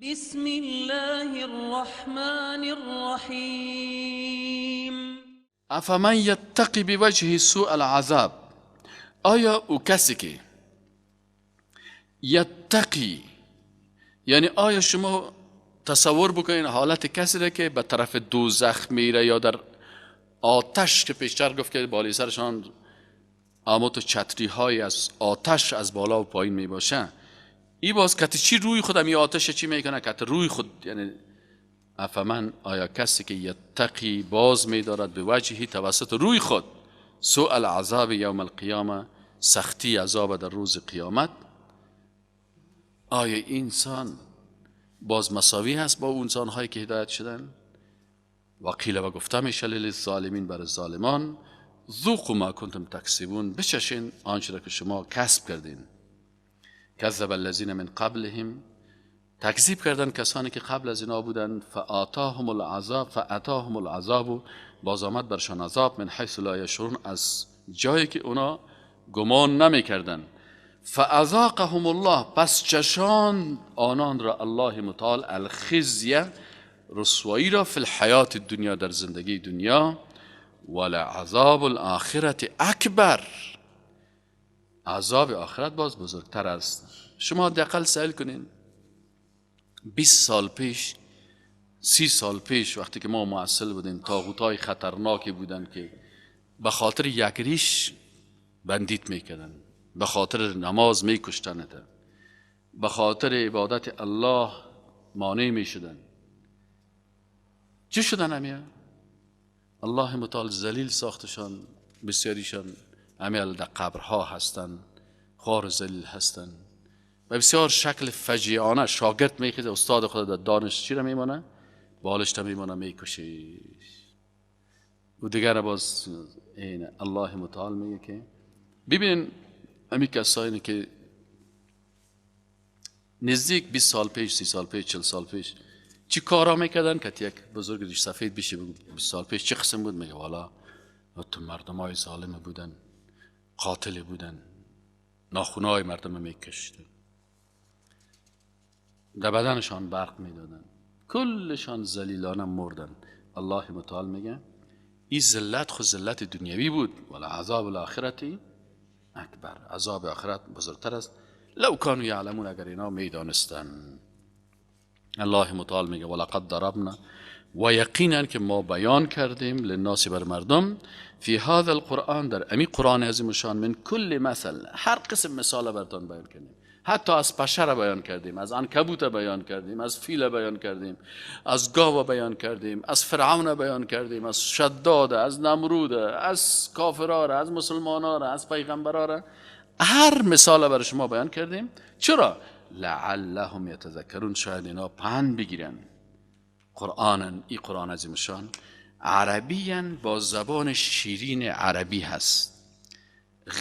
بسم الله الرحمن الرحیم. افمن یتقی بوجهه سوء العذاب، آیا او کسی که یتقی، یعنی آیا شما تصور بکنین حالت کسی را که به طرف دوزخ میره یا در آتش، که پیشتر گفت که بالای سرشان آموت و چتری های از آتش از بالا و پایین می باشه، ای باز کتی چی روی خود می آتش چی میکنه؟ کتی روی خود، یعنی افمن آیا کسی که یتقی باز میدارد به وجهی توسط روی خود سوء العذاب یوم القیامه، سختی عذاب در روز قیامت، آیا انسان باز مساوی هست با انسان هایی که هدایت شدن؟ و قیل و گفته میشه للظالمین، بر ظالمان، ذوقوا ما کنتم تکسبون، بچشین آنچه را که شما کسب کردین. کذب الذین من قبلهم، تکذیب کردن کسانی که قبل از اینا بودن. فآتاهم العذاب، فاتاهم العذاب، باز آمد برشان عذاب، من حیث لا یشعرون، از جایی که اونا گمان نمیکردن. فاذاقهم الله، پس چشان آنان را الله متعال الخزی، رسوایی را، فی الحیات الدنیا، در زندگی دنیا، ولعذاب الاخرة اکبر، عذاب آخرت باز بزرگتر است. شما حداقل سأل کنین 20 سال پیش، 30 سال پیش، وقتی که ما معسل بودیم، طاغوتای خطرناکی بودن که به خاطر یک ریش بندیت میکردن، به خاطر نماز میکشتنت، به خاطر عبادت الله مانع میشدن. چه شدن همیا؟ الله متعال ذلیل ساختشان، بسیاریشان همیال در قبرها هستن، خوار ذلیل هستن و بسیار شکل فجیعانه شاگرد میخیزه استاد خود در دانش چی را میمانه؟ بالش میمانه، میکشه. و دیگر باز این الله متعال میگه که ببینین امی کسایی که نزدیک 20 سال پیش، 30 سال پیش، 40 سال پیش چی کارا میکردن که یک بزرگ ریش سفید بشه بگو 20 سال پیش چه قسم بود، میگه والا تو مردم های ظالم بودن، قاتل بودن، ناخونای مردم میکشتن، در بدنشان برق میدادن، کلشان ذلیلانه مردن. الله متعال میگه این ذلت خود ذلت دنیوی بود، ولی عذاب الاخرتی اکبر، عذاب آخرت بزرگتر است. لو کانوا یعلمون، اگر اینا میدانستن. الله متعال میگه ولقد ضربنا، و یقینا که ما بیان کردیم للناس، بر مردم، فی هذا القرآن، در امی قرآن عظیم شان، من کل مثل، هر قسم مثال براتون بیان کردیم، حتی از پشه بیان کردیم، از عنکبوت بیان کردیم، از فیل بیان کردیم، از گاو بیان کردیم، از فرعون بیان کردیم، از شداد، از نمرود، از کافرار، از مسلمانار، از پیغمبرار، هر مثال بر شما بیان کردیم. چرا؟ لعلهم یتذکرون، شاید اینا پند بگیرن. قرآن، ای قرآن عظیم شان عربیاً با زبان شیرین عربی هست،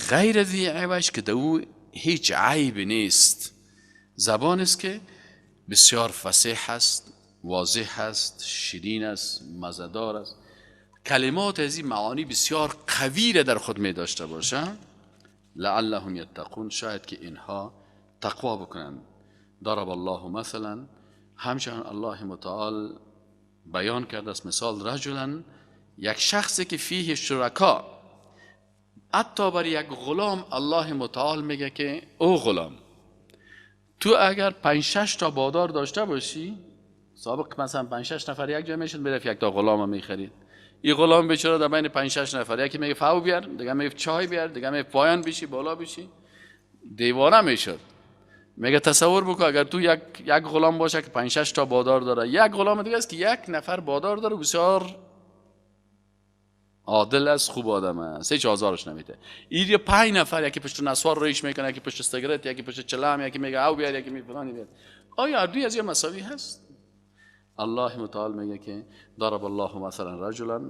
غیر ذی عوج، که دو هیچ عیب نیست، زبان است که بسیار فصیح هست، واضح هست، شیرین است، مزدار است، کلمات از این معانی بسیار قوی را در خود می داشته باشه. لعلهم یتقون، شاید که اینها تقوا بکنند. ضرب الله مثلا، همچنان الله متعال بیان کرده است مثال رجلا، یک شخصی که فیه شرکا، حتی بر یک غلام الله متعال میگه که او غلام، تو اگر 5-6 تا بادار داشته باشی، سابق مثلا 5-6 نفر یک جای میشد میرفت یک تا غلام میخرید، این غلام بیچاره در بین 5-6 نفر، یکی میگه فاو بیار، دیگه میگه چای بیار، دیگه میگه پایان بشی بالا بشی، دیوانه میشد. میگه تصور بکن اگر تو یک غلام باشه که 5-6 تا بادار داره، یک غلام دیگه است که یک نفر بادار داره، بسیار عادل است، خوب آدم است، هیچ آزارش نمیده. این 5 نفر، یکی پشت نسوار ریش میکنه، یکی پشت سیگارت، یکی پشت چلم، یکی میگه او بیار، یکی میگه فلانی بیار. آیا هر دوی از یه مساوی هست؟ الله متعال میگه که ضرب الله مثلا رجلا،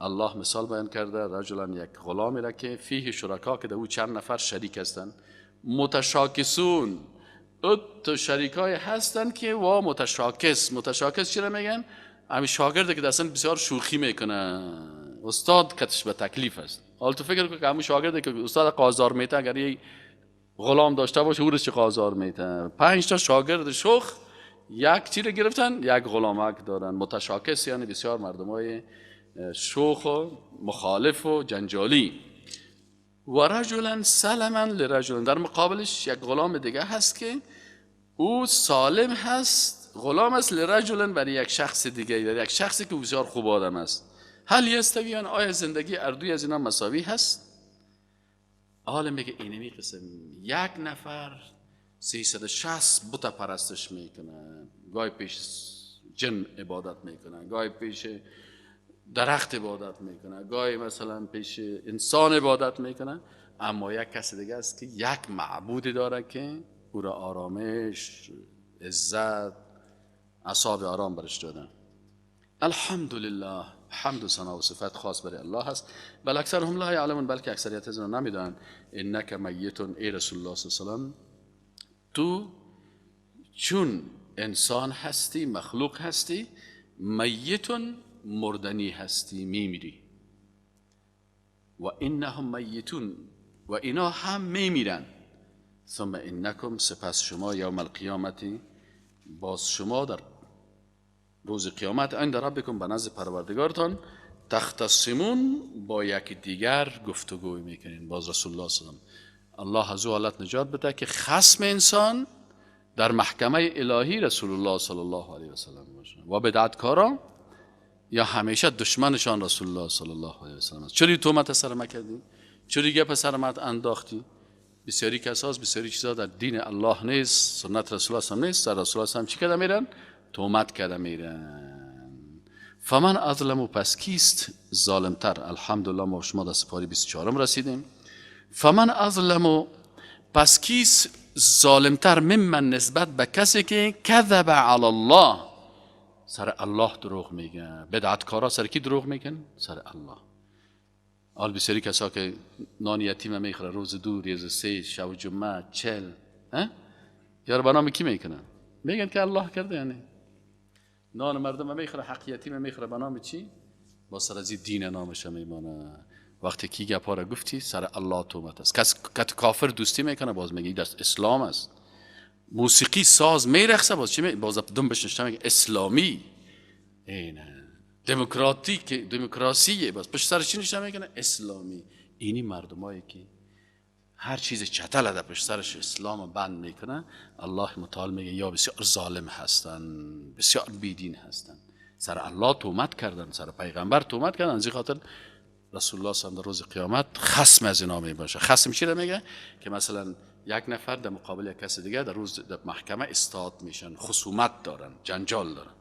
الله مثال بیان کرده رجلا، یک غلامی را که فیه شرکا، که در او چند نفر شریک هستند، متشاکسون، تو شریکای هستن که وا متشاکس. متشاکس چرا میگن؟ همین شاگرده که دستن بسیار شوخی میکنه، استاد کتش به تکلیف است. حالا تو فکر کن که همون شاگرده که استاد قازار میته، اگر یه غلام داشته باشه او رو چه قازار میته. 5 تا شاگرد شوخ، یک چی رو گرفتن، یک غلامک دارن. متشاکس یعنی بسیار مردمای شوخ و مخالف و جنجالی. و رجلا سلما لرجل، در مقابلش یک غلام دیگه هست که او سالم هست، غلام است، لرجل برای یک شخص دیگه، برای یک شخصی که بسیار خوب آدم است. هل یستویان، آیا زندگی اردوی از اینا مساوی هست؟ حالا میگه اینمی قسم یک نفر 360 بت پرستش میکنه، گاهی پیش جن عبادت میکنه، گاهی پیش درخت عبادت میکنه، گاهی مثلا پیش انسان عبادت میکنه، اما یک کس دیگه است که یک معبود داره که او را آرامش، عزت، اعصاب آرام برش دادن. الحمدلله، حمد و ثنا و صفت خاص برای الله هست. بل اکثر هم لا یعلمون، بلکه اکثریت از آنها نمیدونن. انک میتون، ای رسول الله صلی الله علیه و سلم، تو چون انسان هستی، مخلوق هستی، میتون مردنی هستی، میمیری. و انهم میتون، و اینا هم میمیرن. ثم انکم، سپس شما، یوم القیامتی، باز شما در روز قیامت، عند ربکم، به نزد پروردگارتان، تختصمون، با یک دیگر گفتگو میکنین. باز رسول الله صلی الله علیه و الله از او حالت نجات بده که خصم انسان در محکمه الهی رسول الله صلی الله علیه و سلم باشه و بدعتکارا یا همیشه دشمنشان رسول الله صلی الله علیه و سلم است. چرا تهمت سر ما کردی؟ چرا گپ سر ما انداختی؟ بسیاری کساس بسیاری چیزا در دین الله نیست، سنت رسول الله صلی نیست، در رسول الله چی کرده میرن؟ تهمت کرده میرن. فمن اظلم، پس کیست ظالمتر؟ الحمدلله ما شما در سپاری 24 رسیدیم. فمن اظلم، پس کیست ظالمتر ممن، نسبت به کسی که کذب علی الله، سر الله دروغ میگه. بدعتکارا سر کی دروغ میگن؟ سر الله. حال بسیاری کسا که نان یتیم میخوره روز 2، روز 3، شب جمعه، 40، یار به نام کی میکنن؟ میگن که الله کرده. یعنی نان مردم میخوره، حق یتیم میخوره، به نام چی؟ با سر از دین نامش میمانه. وقتی کی گپا را گفتی سر الله تهمت است. کس که کافر دوستی میکنه باز میگه دست اسلام است. موسیقی ساز میرقصه باز چی باز دم بشنشته میگه اسلامی. اینه دموکراتیک، دموکراسی، باز پشت سر چی نشته میکنه؟ اسلامی. اینی مردمایی که هر چیز چتل ده پشت سرش اسلام بند میکنه، الله متعال میگه یا بسیار ظالم هستن، بسیار بیدین هستن، سر الله تهمت کردن، سر پیغمبر تهمت کردن. از این خاطر رسول الله صلی الله علیه و روز قیامت خصم از اینا می باشه. خصم چی رو میگه؟ که مثلا یک نفر در مقابل یک کس دیگه در روز در محکمه استاد میشن، خصومت دارن، جنجال دارن.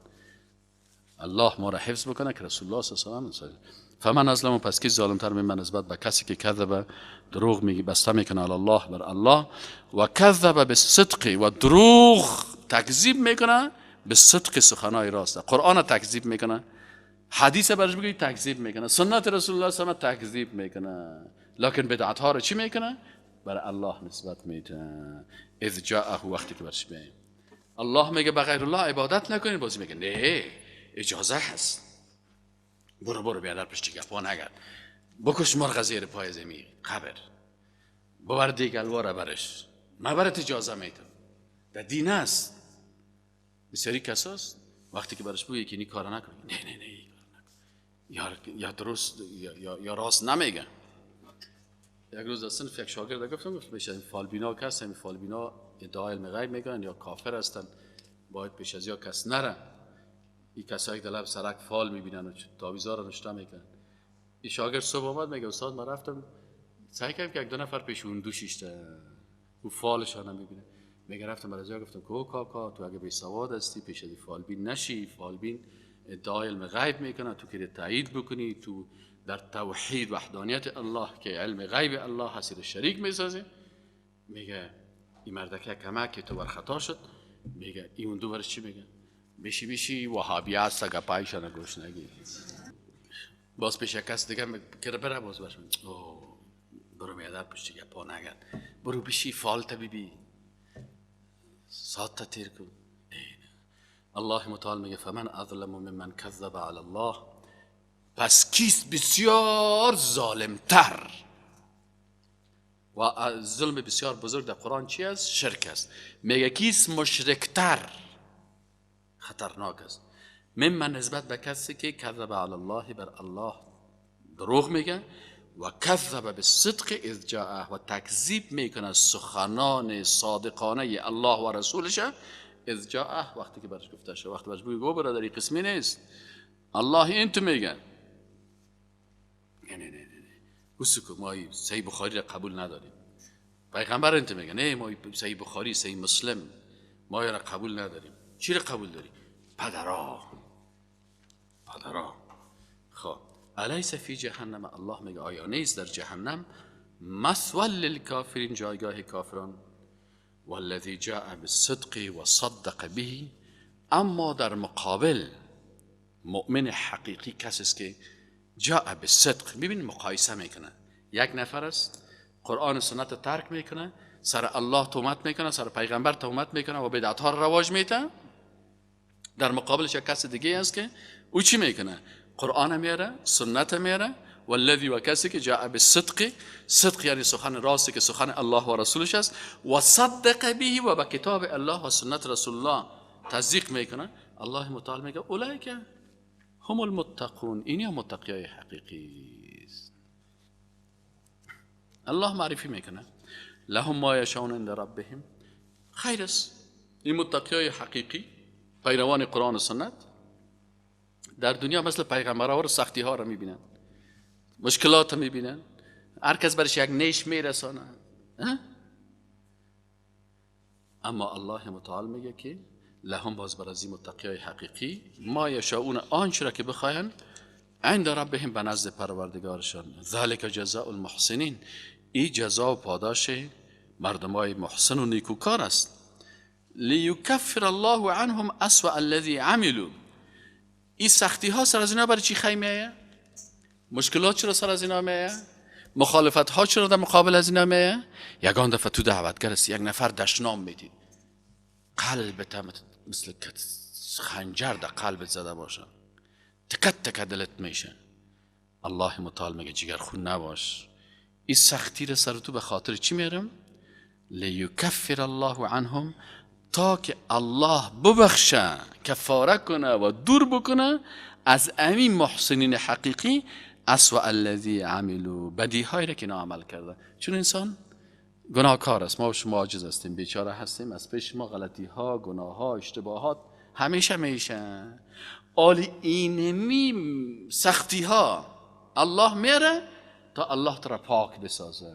الله ما را حفظ بکنه که رسول الله صلی الله علیه و سلم. فمن ازلم، پس کی ظالمتر من نسبت به کسی که کذب، دروغ میگه، بسته میکنه علی الله، بر الله، و کذب بالصدق، و دروغ تکذیب میکنه به صدق سخنای راست. قرآن تکذیب میکنه، حدیث برش بگی تکذیب میکنه، سنت رسول الله صلی الله علیه و تکذیب میکنه، لکن بدعت ها رو چی میکنه؟ بر الله نسبت میده. اذ جاءه، وقتی که برش میاد الله میگه به غیر الله عبادت نکنید، بازی میگه نه اجازه هست، برو برو بیادر پشت گپا نگرد، بکش مرغ زیر پای زمین قبر، ببر دیگلواره برش، من برات اجازه میدم، در دین است. بسیاری کساست وقتی که برش بگه که این کار نکن، نه نه نه این کار نکن، یا درست یا راست نمیگه. یک روز در صنف یک شاگرد گفتم، گفت میشه این فالبینا کس، این فالبینا ادعای علم غیب میکنن یا کافر هستن، باید پیش از یا کس نره. این کسایی که در لب سرک فال میبینن و تعویذا رو نشته میکنن. این شاگرد صبح آمد میگه استاد من رفتم سعی کردم که یک دو نفر پیش اون دو شیشته او فالشان میبینه. میگه رفتم برای گفتم که او کاکا تو اگه بی سواد هستی پیش از فالبین نشی، فالبین ادعای علم غیب میکنه، تو که تایید بکنی، تو در توحید وحدانیت الله که علم غیب الله هست شریک میسازی. میگه این مردکه کمک تو بر خطا شد. میگه این اون دو برش چی میگه؟ بشی بشی وهابی هست گپایشان گوش نگیر. باز پیش کس دیگه که بره باز برش او برو میادر پشت گپا نگرد، برو بشی فال طبیبی ساعت تیر کن. الله متعال میگه فمن اظلم ممن کذب علی الله، پس کیست بسیار ظالمتر؟ و ظلم بسیار بزرگ در قرآن چی است؟ شرک است. میگه کیست مشرکتر؟ خطرناک است. ممن نسبت به کسی که کذب علی الله، بر الله دروغ میگه، و کذب بالصدق اذ جاءه، و تکذیب میکنه سخنان صادقانه الله و رسولش، اذ جاءه وقتی که برش گفته شد، وقتی برش بگو برادر این قسمی نیست، الله این تو میگه نه نه نه نه، ما صحیح بخاری را قبول نداریم، پیغمبر این تو میگه نه ما صحیح بخاری صحیح مسلم ما را قبول نداریم. چی را قبول داری؟ پدرا پدرا. خب الیس فی جهنم، الله میگه آیا نیست در جهنم مثوی للکافرین، جایگاه کافران، والذی جاء بالصدق و صدق به. اما در مقابل مؤمن حقیقی کسی است که جاء بالصدق، ببین مقایسه میکنه، یک نفر است قرآن و سنت ترک میکنه، سر الله تهمت میکنه، سر پیغمبر تهمت میکنه و بدعت ها رواج میده، در مقابلش یک کس دیگه است که او چی میکنه؟ قرآن میاره، سنت میاره، والذی و کسی که جاء بالصدق، صدق یعنی سخن راستی که سخن الله و رسولش است، و صدق به، و به کتاب الله و سنت رسول الله تصدیق میکنه. الله متعال میگه اولئک هم المتقون، اینی هم متقیای حقیقی است. الله معرفی میکنه لهم ما یشاءون عند ربهم، خیر است. این متقیای حقیقی پیروان قرآن و سنت در دنیا مثل پیغمبرها رو سختی ها رو میبینن، مشکلات رو میبینن، هر کس برش یک نیش میرسانه، اما الله متعال میگه که لهم، باز بر از این متقیای حقیقی، ما یشاءون، آنچه را که بخواین، عند ربهم، به نزد پروردگارشان، ذلک جزاء المحسنین، این جزا و پاداش مردمای محسن و نیکوکار است. لیکفر الله عنهم اسوأ الذی عملوا، این سختی ها سر از اینا برای چی خیمه میایه؟ مشکلات چرا سر از اینا میایه؟ مخالفت ها چرا در مقابل از اینا میایه؟ یگان دفعه تو دعوتگر هستی، یک نفر دشنام میدید، قلبت مثل خنجر در قلبت زده باشه، تکت تکت دلت میشه. الله متعال میگه جگر خون نباش، این سختی را سر تو به خاطر چی میارم؟ لیکفر الله عنهم، تا که الله ببخشه، کفاره کنه و دور بکنه از امین محسنین حقیقی اسوأ الذی عملوا، بدی هایی را که اینا عمل کرده. چون انسان گناهکار است، ما و شما عاجز هستیم، بیچاره هستیم، از پیش ما غلطی ها، گناه ها، اشتباهات همیشه میشه. آلی اینمی سختی ها الله میره تا الله ترا پاک بسازه،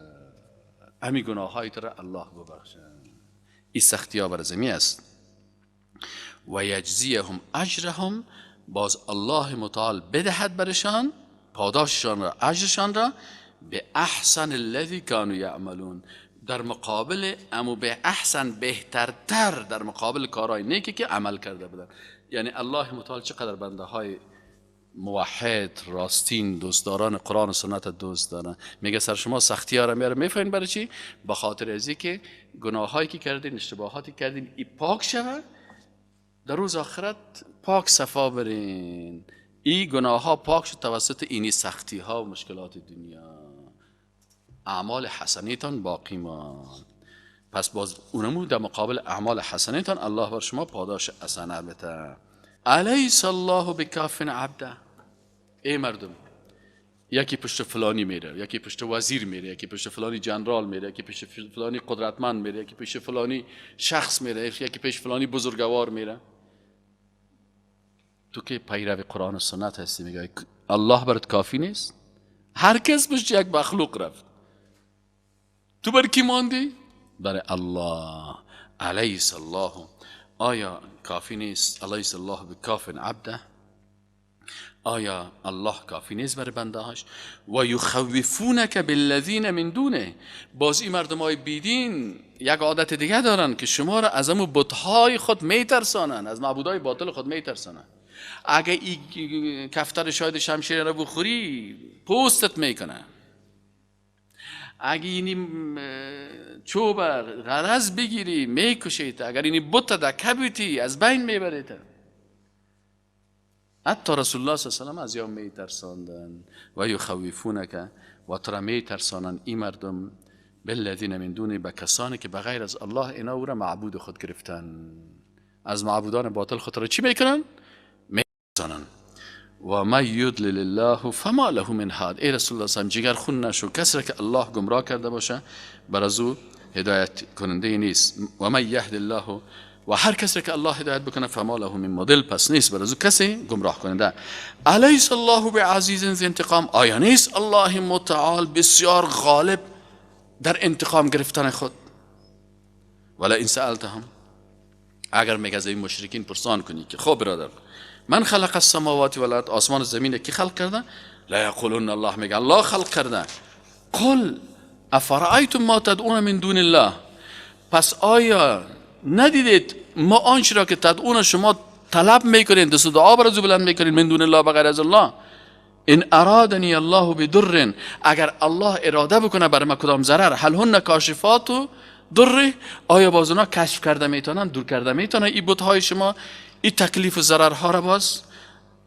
امی گناه های ترا الله ببخشه. این سختی ها بر زمین است. و یجزیهم اجرهم، باز الله متعال بدهد برشان پاداششان را، اجرشان را، به احسن الذی کانوا یعملون، در مقابل امو به احسن، بهترتر، در مقابل کارهای نیکی که عمل کرده بودن. یعنی الله متعال چقدر بنده های موحد، راستین، دوستداران قرآن و سنت دوست دارن. میگه سر شما سختی ها را میاره، میفهمین برای چی؟ به خاطر ازی که گناهایی که کردین، اشتباهاتی کردین، ای پاک شوه، در روز آخرت پاک صفا برین. ای گناه ها پاک شد توسط اینی سختی ها و مشکلات دنیا، اعمال حسنیتان باقی ماند. پس باز اونمو در مقابل اعمال حسنیتان الله بر شما پاداش حسنه بده. الیس الله بکاف عبده. ای مردم، یکی پشت فلانی میره، یکی پشت وزیر میره، یکی پشت فلانی جنرال میره، یکی پشت فلانی قدرتمند میره، یکی پشت فلانی شخص میره، یکی پشت فلانی بزرگوار میره. تو که پیرو قرآن و سنت هستی میگه الله برات کافی نیست؟ هر کس پشت یک مخلوق رفت، تو بر کی ماندی؟ برای الله. الیس الله، آیا کافی نیست؟ الیس الله بکاف عبده، آیا الله کافی نیست برای بنده هاش؟ و یخوفونک بالذین من دونه. باز این مردم های بیدین یک عادت دیگه دارن که شما را از امو بتهای خود میترسانن، از معبودای باطل خود میترسانن. اگه این کفتر شاید شمشیر را بخوری پوستت میکنه، اگه اینی چوب غرض بگیری میکشید، اگر اینی بت دکبیتی از بین میبرید. حتی رسول الله صلی الله علیه و سلم از یا میترساندن. و یخوفونک، و ترا میترسانن این مردم، بالذین من دونه، به کسانی که بغیر از الله اینا او را معبود خود گرفتن. از معبودان باطل خود را چی میکنن؟ میزنن. و من یضلل الله فما له من هاد. ای رسول الله صلی جگر خون نشو، کسی را که الله گمراه کرده باشه بر از او هدایت کننده نیست. و من یهد الله، و هر کسی که الله هدایت بکنه فما له من مضل، پس نیست بر از او کسی گمراه کننده. الیس الله بعزیز ذی انتقام، آیا نیست الله متعال بسیار غالب در انتقام گرفتن خود؟ ولا ان سألتهم، اگر میگه از این مشرکین پرسان کنی که خب برادر من خلق السماوات والارض، آسمان و زمین کی خلق کرده؟ لا یقولون الله، میگه الله خلق کرده. قل افرأیتم ما تدعون من دون الله، پس آیا ندیدید ما آنچه را که تدعون شما طلب میکنین، دست دعا بر از او بلند میکنین، من دون الله بغیر از الله، ان ارادنی الله بدر، اگر الله اراده بکنه بر ما کدام ضرر، هل هن کاشفات ضره، آیا باز اونا کشف کرده میتونن، دور کرده میتونن این بت‌های شما، این تکلیف و ضررها را باز؟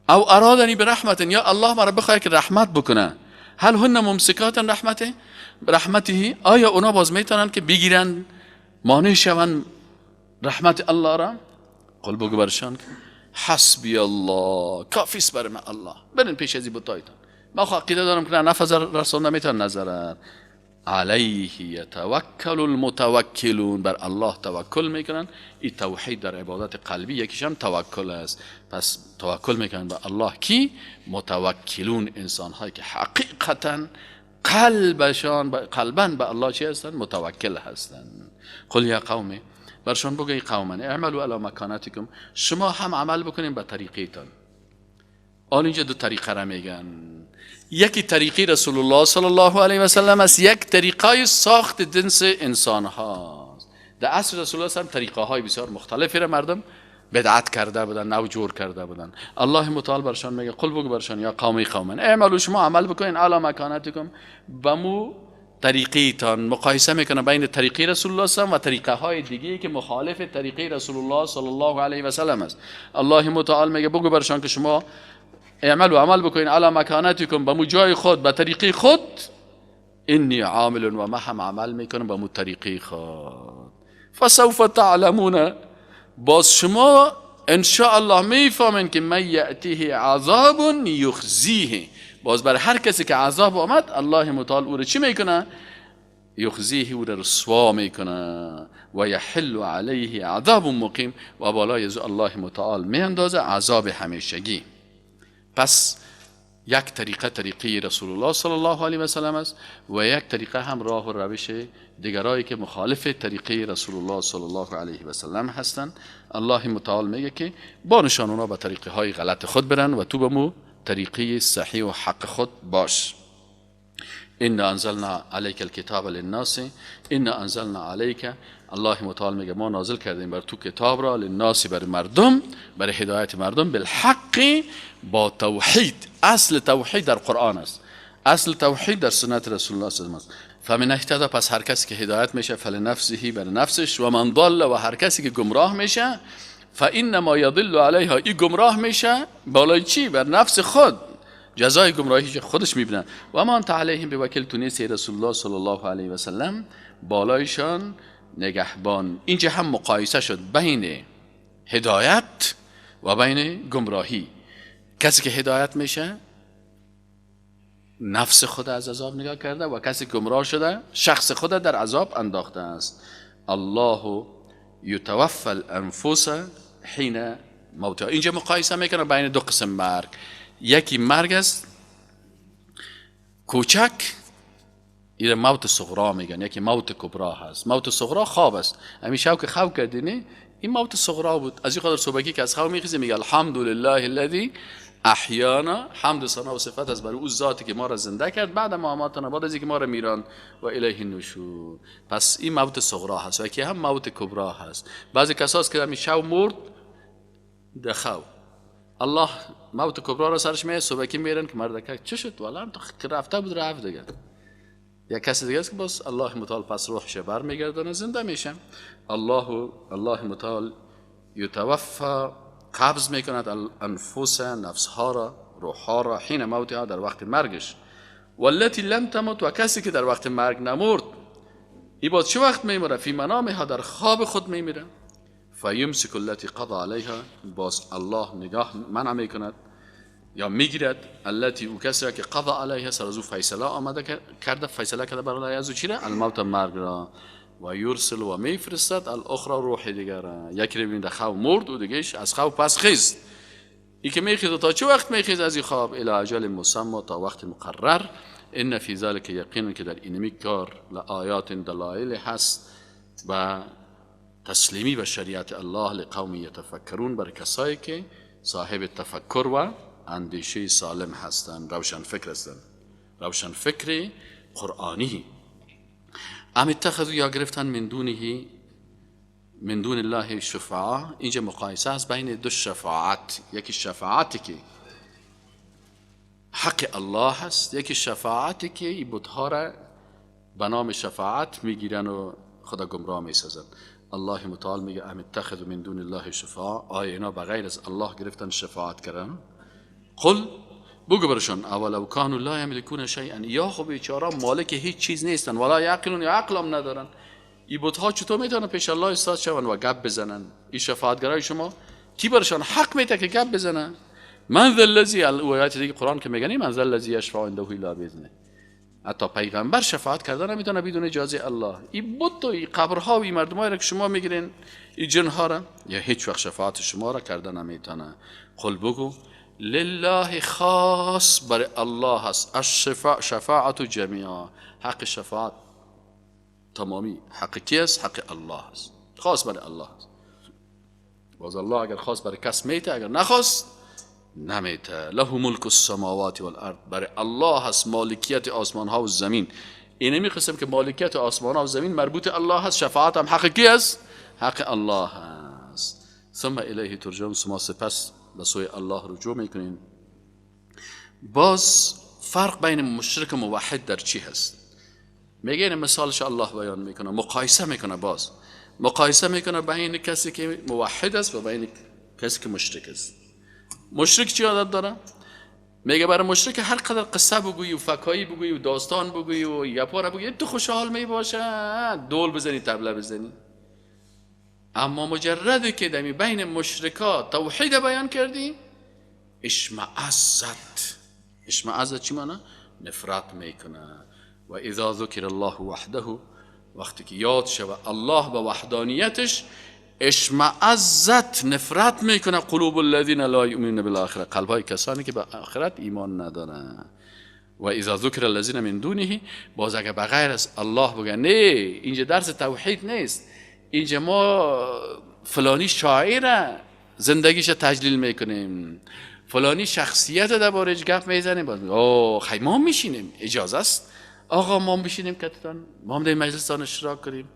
او ارادنی برحمت، یا الله مرا بخواد که رحمت بکنه، هل هن ممسکات رحمته رحمته، آیا اونا باز میتونن که بگیرن مانع شون رحمت الله را؟ قل بگو برشان حسبی الله، کافیست بر من الله. برین پیش از این بتایتان، من خو عقیده دارم که نه نفع رسانده میتونن نظرن. علیه یتوکل المتوکلون، بر الله توکل میکنن. این توحید در عبادت قلبی یکیش هم توکل است. پس توکل میکنن به الله کی؟ متوکلون، انسان هایی که حقیقتا قلبشان قلبا به الله چی هستن؟ متوکل هستن. قل یا قوم، برشان بگو ای قومن اعملوا علی مکانتکم، شما هم عمل بکنین به طریقیتان. آن اینجا دو طریقه را میگن، یکی طریقی رسول الله صلی الله علیه و سلم است، یک طریقه ساخت جنس انسان هاست. در عصر رسول الله صلی الله علیه و طریقه های بسیار مختلفی را مردم بدعت کرده بودن، نو جور کرده بودن. الله متعال برشان میگه قل بگو برشان یا قومی قومن اعملوا، شما عمل بکنین علی مکانتکم، بمو طریقیتان. مقایسه میکنه بین طریقی رسول الله صلی الله علیه و طریقه های دیگه که مخالف طریقی رسول الله صلی الله علیه و سلم است. الله متعال میگه بگو برشان که شما اعمل و عمل بکنین علی مکانتکم، به مو جای خود، به طریقی خود. انی عامل، و ما هم عمل میکنم به مو طریقی خود. فسوف تعلمون، باز شما ان شاء الله میفهمین که من یأتیه عذاب یخزیه، باز بر هر کسی که عذاب آمد الله متعال او رو چی میکنه؟ یخزیه، او رو رسوا میکنه. و یحل علیه عذاب مقیم، و بالای از الله متعال میاندازه عذاب همیشگی. پس یک طریقه طریقه رسول الله صلی الله علیه و سلم است و یک طریقه هم راه و روش دیگرایی که مخالف طریقه رسول الله صلی الله علیه و سلم هستند. الله متعال میگه که با نشان اونا به طریقه های غلط خود برن و تو به مو طریقه صحیح و حق خود باش. انا انزلنا علیک الکتاب للناس، انا انزلنا علیک، الله متعال میگه ما نازل کردیم بر تو کتاب را، للناس بر مردم، بر هدایت مردم، بالحق با توحید. اصل توحید در قرآن است، اصل توحید در سنت رسول الله صلی الله علیه و آله است. فمن اهتدى، پس هر کسی که هدایت میشه فلنفسه، بر نفسش، و من ضل، و هر کسی که گمراه میشه فانما یضل علیها، این گمراه میشه بالای چی؟ بر نفس خود، جزای گمراهی که خودش میبینن. و ما انت علیهم بوکیل، تو نیستی رسول الله صلی الله علیه و سلم بالایشان نگهبان. اینجا هم مقایسه شد بین هدایت و بین گمراهی. کسی که هدایت میشه نفس خود از عذاب نگاه کرده و کسی که گمراه شده شخص خود در عذاب انداخته است. الله یتوفى الانفس حین موتها. اینجا مقایسه میکنه بین دو قسم مرگ. یکی مرگ است کوچک، این موت صغرا میگن، یکی موت کبرا هست. موت صغرا خواب است، همین شب که خواب کردی نه، این موت صغرا بود. از این خاطر صبحی که از خواب میخیزی میگه الحمدلله الذی احیانا، حمد و ثنا و صفت از برای او ذاتی که ما را زنده کرد بعد ما اماتنا، بعد از اینکه ما را میران، و الیه النشور. پس این موت صغرا هست و یکی هم موت کبرا هست. بعضی کساست که همین شب مرد دخو الله موت کبرا را سرش میه، صبحی میرن که مردک چه شد؟ والا هم تو رفته بود رفت دیگه. یا کسی دیگه است که باز الله متعال پس روحش برمیگردانه زنده میشه. الله متعال یتوفى، قبض میکند الانفس، نفس ها را، روح ها را، حین موتها، در وقت مرگش. والتی لم تموت، و کسی که در وقت مرگ نمرد، ای باز چه وقت میمیره؟ فی منامها، در خواب خود میمیره. فیمسک التي قضى علیها، باز الله نگاه منع میکند یا میگیرد التي او کسی را که قضا علیها، سر از او فیصله آمده کرده، فیصله کرده برای از او چی را؟ الموت، مرگ را. و یرسل و میفرستد الاخرى، روح دیگر را. یکی رو در خواب مرد و دیگهش از خواب پس خیست. ای که میخیزد تا چه وقت میخیز از این خواب؟ الی اجل مسمى، تا وقت مقرر. ان فی ذلک، یقینا که در اینمی کار لآیات دلایل هست و تسلیمی به شریعت الله، لقوم یتفکرون، بر کسایی که صاحب تفکر و اندیشه سالم هستند، روشن فکر هستند، روشن فکر قرآنی. ام اتخذوا، یا گرفتن، من دونه، من دون الله شفعاء. اینجا مقایسه است بین دو شفاعت، یکی شفاعتی که حق الله هست، یکی شفاعتی که این بتها را به نام شفاعت میگیرن و خدا گمراه میسازن. الله متعال میگه ام اتخذوا من دون الله شفعاء، آیا اینا بغیر از الله گرفتن شفاعت کردن؟ قل، بگو برشان، اولو کانوا لا یملکون شیئا، یا خب بیچارا مالک هیچ چیز نیستن، ولا یعقلون، یا عقلم ندارن. این بتها چطور میتونن پیش الله استاد شون و گپ بزنن؟ این شفاعتگرای شما کی برشان حق میده که گپ بزنن؟ من ذا الذی، آیات دیگه قرآن که میگن من ذا الذی یشفع عنده الا باذنه، حتی پیغمبر شفاعت کردن نمیتونه بدون اجازه الله. این بت و این قبرها و این مردمایی را که شما میگیرین، این جنها را، یا هیچ وقت شفاعت شما را کردن نمیتونه. قل، بگو، لله، خاص بر الله هست، الشفاع، شفاعت جمیعا، حق شفاعت تمامی حق کی است؟ حق الله است، خاص بر الله است. باز الله اگر خاص بر کس میته، اگر نخواست نمیته. له ملک السماوات والارض، بر الله هست مالکیت آسمان ها و زمین. اینمی قسم که مالکیت آسمان ها و زمین مربوط الله هست، شفاعت هم حق کی است؟ حق الله هست. ثم الیه ترجعون، شما سپس به سوی الله رجوع میکنین. باز فرق بین مشرک و موحد در چی هست؟ میگه این مثالش الله بیان میکنه، مقایسه میکنه، باز مقایسه میکنه بین کسی که موحد است و بین کسی که مشرک است. مشرک چی عادت داره؟ میگه برای مشرک هر قدر قصه بگویی و فکایی بگویی و داستان بگویی و یپاره بگویی تو خوشحال میباشه، دول بزنی، طبله بزنی. اما مجرده که دمی بین مشرکا توحید بیان کردی، اشمعزت. اشمعزت چی معنی؟ نفرت میکنه. و اذا ذکر الله وحده، وقتی که یاد شوه الله به وحدانیتش، اشمعزت، نفرت میکنه، قلوب الذین لا یؤمنون بالآخره، قلب های کسانی که به آخرت ایمان ندارن. و اذا ذکر الذین من دونه، باز اگه بغیر از الله بگن نه اینجا درس توحید نیست، اینجا ما فلانی شاعر زندگیش تجلیل میکنیم، فلانی شخصیت دربارش گپ میزنیم، باز اوه خی ما میشینیم، اجازه است آقا ما بشینیم کتتان، ما هم در مجلستان اشتراک کنیم،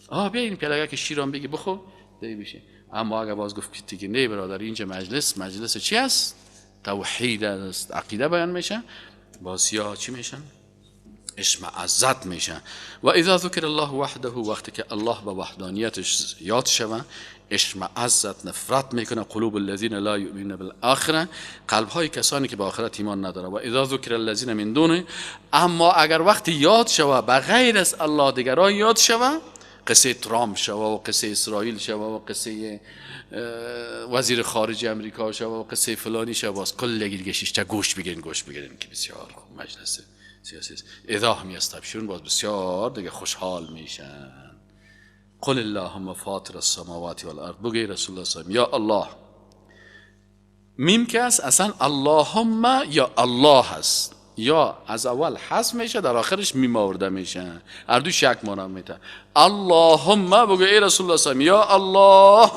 آه بیا این پیالگه که شیران بگی بخو دی بشین. اما اگه باز گفت که دیگه نه برادر، اینجا مجلس مجلس چی است؟ توحید است، عقیده بیان میشه، باز یا چی میشن؟ اشمعزت میشن. و اذا ذکر الله وحده، وقتی که الله به وحدانیتش یاد شوه، اشمعزت، نفرت میکنه، قلوب الذین لا یؤمنون بالآخره، قلب های کسانی که به آخرت ایمان نداره. و اذا ذکر الذین من دونه، اما اگر وقتی یاد شوه بغیر از الله دیگران یاد شوه، قصه ترامپ شوه و قصه اسرائیل شوه و قصه وزیر خارجه امریکا شوه و قصه فلانی شوه، باز کل دیگه شیشته گوش بگیرین، گوش بگیرین که بسیار خوب مجلس سیاسی است. اذا هم یستبشرون، باز بسیار دیگه خوشحال میشن. قل اللهم فاطر السماوات والارض، بگی رسول الله صلی یا الله، میم که است اصلا اللهم یا الله هست، یا از اول حذف میشه در آخرش میم آورده میشه، هر دو شک مانا میته. اللهم، بگو ای رسول الله صلی یا الله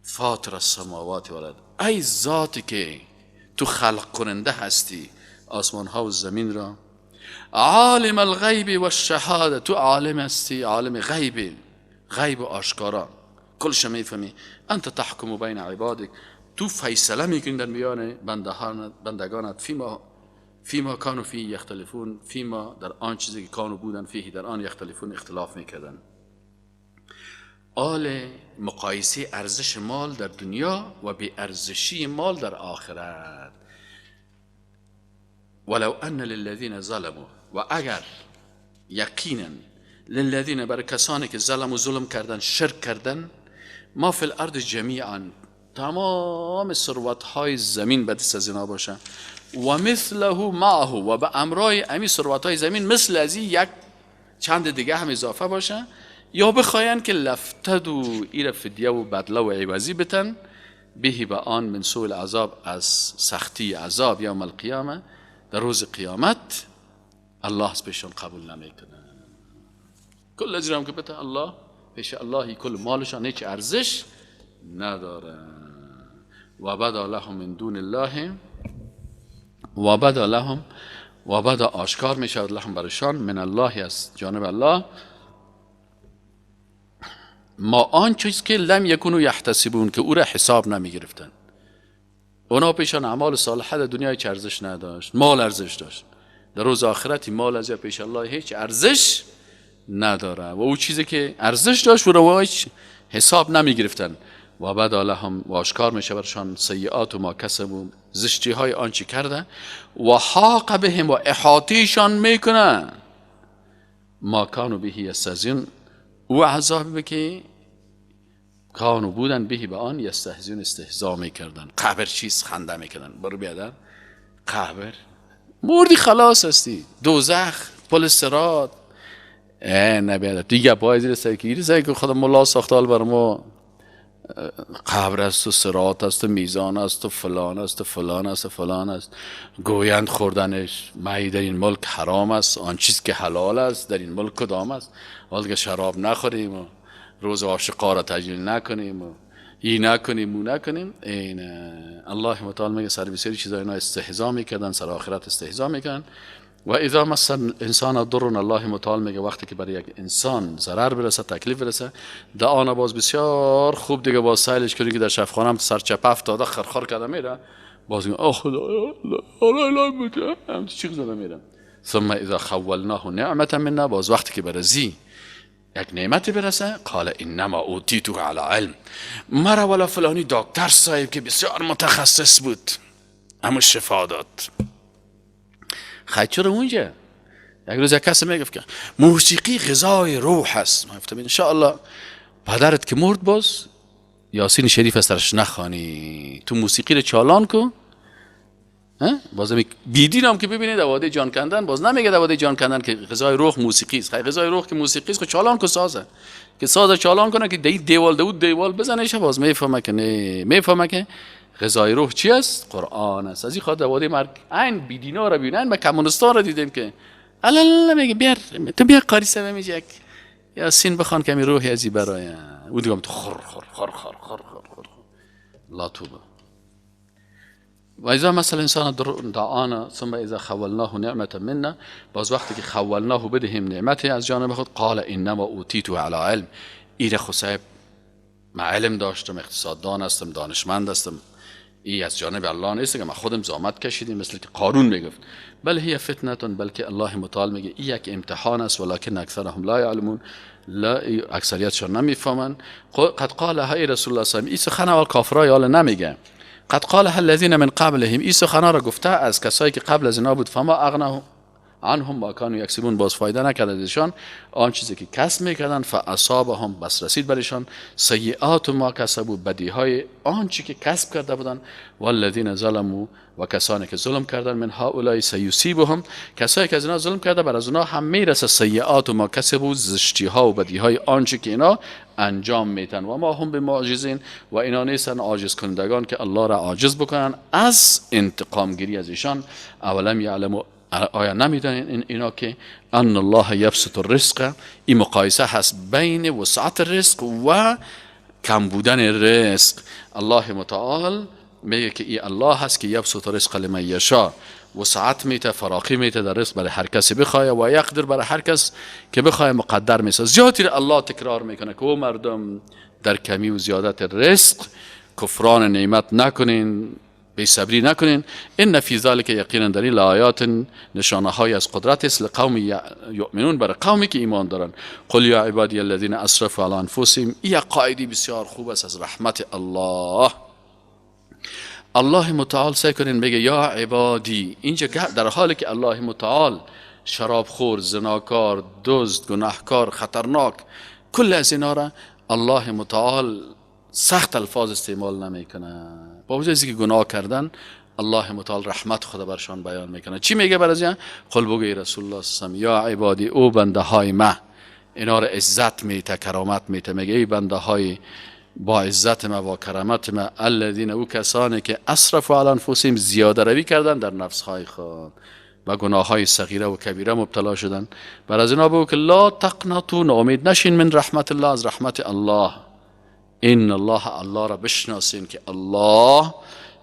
فاطر السماوات والارض، ای ذاتی که تو خلق کننده هستی آسمان ها و زمین را، عالم الغیب و الشهاده، تو عالم هستی، عالم غیب، غیب و آشکارا کلش میفهمی، انت تحکم بین عبادک، تو فیصله میکنی در میان بندگانت، فیما کانوا فیه یختلفون، فیما در آن چیزی که کانوا بودن، فیه در آن، یختلفون اختلاف میکردن. آل مقایسه ارزش مال در دنیا و بی ارزشی مال در آخرت. ولو ان للذین ظلموا، و اگر یقینا للذین برای کسانی که ظلم و ظلم کردن، شرک کردن، ما فی الارض جمیعا، تمام ثروت های زمین به دست از اینا باشه، و مثله معه، و به امرای امی ثروت های زمین مثل از این یک چند دیگه هم اضافه باشه، یا بخواین که لفتدو ایره فدیه و بدله و عوضی بتن، بهی به آن من سوء العذاب، از سختی عذاب یوم القیامه، در روز قیامت الله از پیشان قبول نمیکنه. کل از که بته الله پیش اللهی کل مالشان هیچ ارزش نداره. و بدا لهم من دون الله، و بدا لهم، و بدا آشکار می شود لهم برشان، من الله از جانب الله، ما آن چیز که لم یکونو یحتسبون، که او را حساب نمی گرفتن. اونا پیشان اعمال صالحه در دنیا هیچ ارزش نداشت، مال ارزش داشت. در روز آخرت مال از پیش الله هیچ ارزش نداره و او چیزی که ارزش داشت او را هیچ حساب نمی گرفتن. و بدا لهم، و آشکار میشه برشان سیئات و ما کسبوا، زشتی های آنچه کرده، و حاق بهم، و احاطیشان میکنه، ما کانوا به یستهزئون، او عذاب که کانوا بودن، بهی به آن، یستهزئون استهزا میکردن. قبر چیز خنده میکردن. برو بیادر قبر مردی خلاص هستی، دوزخ، پل صراط، نه بیادر دیگه پای زیر سر که که خدا ملا ساخته بر ما قبر است و صراط است و میزان است و فلان است و فلان است و فلان است. گویند خوردنش می در این ملک حرام است، آن چیز که حلال است در این ملک کدام است؟ حالا که شراب نخوریم و روز عاشقا را تجلیل نکنیم و ای نکنیم و نکنیم. این الله متعال میگه سر بسیاری چیزا اینا استهزا میکردن، سر آخرت استهزا میکردن. و اذا مس الانسان ضر، الله متعال میگه وقتی که برای یک انسان ضرر برسه، تکلیف برسه، دعانا باز بسیار خوب دیگه باز سایلش کنی که در شفخانه هم سرچپه افتاده خرخر کرده میره، باز میگه آه خدا لا لا چیخ زده میره. ثم اذا خولناه نعمتا منا، باز وقتی که برزی یک نعمت برسه، قال انما اوتیته علی علم، مرا ولا فلانی دکتر صاحب که بسیار متخصص بود اما شفا داد. خیلی چرا اونجا یک روز یک کسی میگفت که موسیقی غذای روح است. من گفتم انشاءالله پدرت که مرد باز یاسین شریف از سرش نخوانی، تو موسیقی رو چالان کن. باز بیدین هم که ببینید دواده جان کندن، باز نمیگه دواده جان کندن که غذای روح موسیقی است. غذای روح که موسیقی است خب چالان کو سازه، که سازه چالان کنه که دیوال دود دیوال بزنه، باز میفهمه که نه، میفهمه که غذای روح چی است؟ قرآن است. از این خاطر دواده مرگ عین بیدینا را ببینن، ما کمونیستا را دیدیم که الا میگه بیار تو بیا قاری سبه میگه یک یاسین بخوان کمی روحی ازی برای او دیگه تو خور خور خور خور خور خور خور لا توبه. و اذا مثل انسان دعانا ثم اذا خولناه نعمتا منا، باز وقتی که خولناه بدهیم نعمتی از جانب خود، قال انما اوتیته علی علم، ایره خو صاحب من علم داشتم، اقتصاددان هستم، دانشمند هستم، ای از جانب الله نیست که ما خودم زحمت کشیدیم، مثل که قارون میگفت. بل هی فتنه، بلکه الله متعال میگه ای یک امتحان است، ولکن اکثرهم لا یعلمون، لا اکثریتشان نمیفهمن. قد قال های رسول الله صلی الله علیه و سلم، ای سخن اول کافرای حالا نمیگه، قد قال الذین من قبلهم، ای سخنا را گفته از کسایی که قبل از اینا بود، فما اغناه عنهم ما کانوا یکسبون، باز فایده نکرد ازشان آن چیزی که کسب میکردن. فاصابهم، بس رسید برشان سیئات ما کسبوا، بدیهای آن چیزی که کسب کرده بودن. والذین ظلموا، و کسانی که ظلم کردن، من هؤلاء سیصیبهم، کسایی که از اینا ظلم کرده بر از اونا هم میرسه سیئات ما کسبوا، زشتی ها و بدیهای آن چیزی که اینا انجام میتن. و ما هم بمعجزین، و اینا نیستن عاجز کنندگان که الله را عاجز بکنن از انتقام گیری از ایشان. اولم یعلموا، آیا نمیدانین اینا که ان الله یبسط الرزق، این مقایسه هست بین وسعت رزق و کم بودن رزق. الله متعال میگه که ای الله هست که یبسط الرزق لمن یشاء، وسعت میته، فراخی میته در رزق برای هر کسی بخواه، و یقدر برای هر کس که بخواه مقدر میسازه. زیادی الله تکرار میکنه که او مردم در کمی و زیادت رزق کفران نعمت نکنین، بی صبری نکنین. ان فی ذلک، یقینا در این آیات نشانه های از قدرت است، لقوم یؤمنون، برای قومی که ایمان دارن. قل یا عبادی الذین اسرفوا علی انفسهم، این قاعده بسیار خوب است از رحمت الله. الله متعال سعی کنین بگه یا عبادی، اینجا در حالی که الله متعال شرابخور، زناکار، دزد، گناهکار، خطرناک، کل از اینا را الله متعال سخت الفاظ استعمال نمیکنه. با وجود اینکه گناه کردن، الله متعال رحمت خدا برشان بیان میکنه. چی میگه بر از این؟ قل بگوی رسول الله صلی الله علیه و یا عبادی، او بنده های ما، اینا را عزت میته، کرامت میته. میگه ای بنده های با عزت ما، با کرامت ما، الذین، او کسانی که اسرفوا علی انفسهم، زیاده روی کردن در نفس های خود و گناه های صغیره و کبیره مبتلا شدن، بر از اینا بگو که لا تقنطوا، ناامید نشین، من رحمت الله، از رحمت الله. ان الله، الله را بشناسین که الله